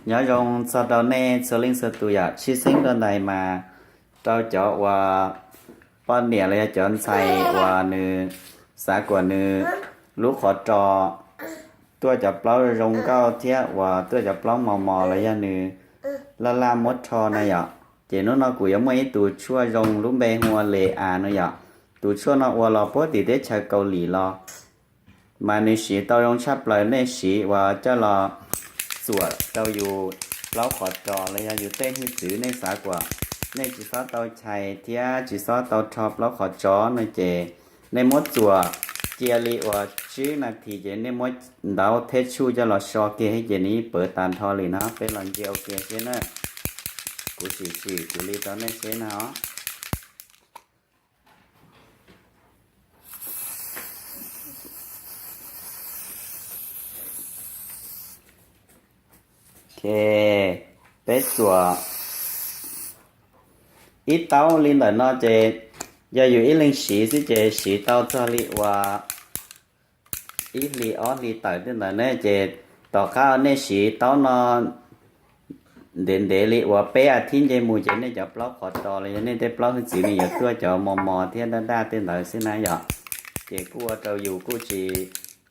Nyob zoo txog rau nej txhua leej txhua tus yom, tshwj xeeb rau ntawm mas rau cov uas poj niam los yog cov ntxhais uas nws xav kom nws lub qhov ro tuaj cov plaub zoo nkauj thiab uas tuaj cov plaub mos mos los yog nws laj laj muab rho na yom. Ces hnub no kuv yuav muaj ib tus tshuaj zoo lub npe hu ua le as no yom. Tus tshuaj no ua los puag tim teb chaws Kaus Lim los mas nws siv tau zoo tshaj plaws, nej siv uas coj los txuam rau yus plaub qhov ro los yog yus tej hwj txwv, nej xav kom nej tsis txhob tau chais thiab tsis txhob tau rho plaub qhov ro no ces nej muab txuam cia li uas tsib nas this ces nej muab ntaub theb tshuj coj los so kiag ces nws yeej pawv tas nrho li no. Peb los ntsia ua ke seb na, kuv sim sim kuv li rau nej seb na os. Peb txuam ib taub li ntawm no ces yog yus ib leeg siv xwb ces siv tau txog li uas ib hlis ob hlis tawm tej ntawd ne ces tom qab nej siv taub no ntev ntev li uas peb as thiv nce mus ces nej cov plaub qhov ro los yog nej tej plaub hwj txwv nws yuav tuaj cov mos mos thiab daj daj tej ntawd xwb na yom. Ces kuj ua rau yus kuj tsis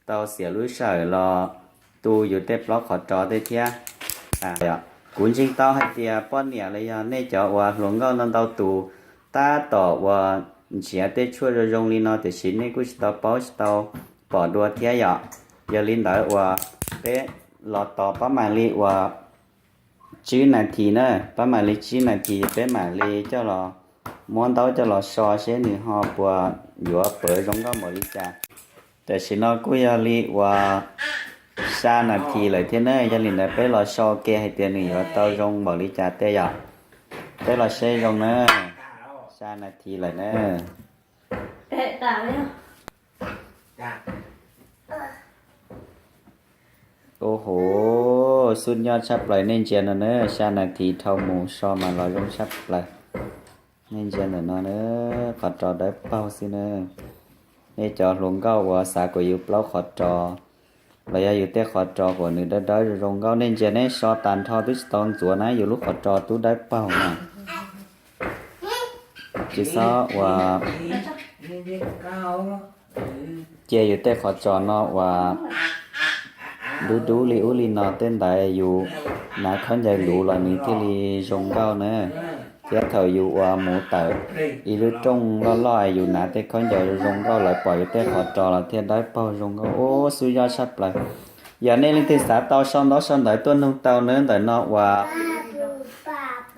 tau xiam lub sij hawm los tu yus tej plaub qhov ro tej thiab. Kuv ntseeg tau hais tias poj niam los yog nej cov uas hluas nkauj ntau ntau tus tab tom uas nrhiav tej tshuaj zoo zoo li no tiam sis nej kuj tsis tau paub tsis tau pom dua thiab yom. Yog li ntawd uas peb los tos pab mam li uas tsib nas this na, pab mam li tsib nas this peb mam li coj los muab ntaub coj los so seb nws ho puas yuav pawv zoo nkauj npaum li cas. Tam sim no kuj yog li uas xya nas this lawm thiab ne, yog li ntawd peb los so ua ke hais tias nws yuav tau zoo npaum li cas tej yom. Peb los saib zoo na, xya nas this lawm na. Ua hauv xub nyob tshaj plaws nej ntsia no na, xya nas this dhau mus so mas los zoo tshaj plaws. Nej ntsia ntawm no na, qhov ro dawb paug xwb na. Nej cov hluas nkauj uas xav kom yus plaub qhov ro los yog yus tej qhov ro kom nws dawb dawb zoo zoo nkauj, nej ntsia nej so tas nrho twb tsis tau ntxuav na, yus lub qhov ro twb dawb paug na. Tsis txhob uas cia yus tej qhov ro no uas dub dub li ub li no tej ntawd, yus hnav khaub ncaws luv los nws thiaj li zoo nkauj na. Thiab thaum yus uas mus tawm ib lub rooj loj loj yus hnav tej khaub ncaws zoo nkauj lawv pom yus tej qhov ro los thiaj dawb paug zoo nkauj ub xub yob tshaj plaws. Yog nej leej twg xav tau sau ntaub sau ntawv tuaj nug tau na, ntawm no uas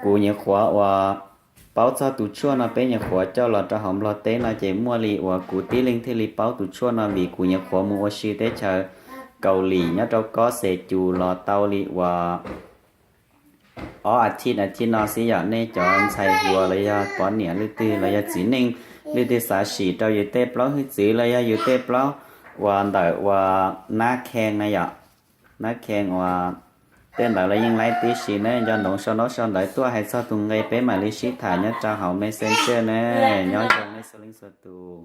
kuv nyuam qhuav uas paub txog tus tshuaj no, peb nyuam qhuav coj los rau hauv Nplog teb no ces muaj li uas kuv tib leeg thiaj li paub tus tshuaj no vim kuv nyuam qhuav mus ua si teb chaws Kaus Lim nyob rau Kob Xes Cus los tau li uas ob as thiv as thiv no xwb yom. Nej cov ntxhais hluas los yog poj niam leej twg los yog txiv neej leej twg xav sim rau yus tej plaub hwj txwv los yog yus tej plaub uas ntawm uas nab khees na yom, nab khees uas tej ntawd los yeej laib tib si ne. Nco ntsoov sau ntaub sau ntawv tuaj hais txog tus nqe peb mam li sib tham nyob rau hauv Messenger ne. Nyob zoo nej txhua leej txhua tus.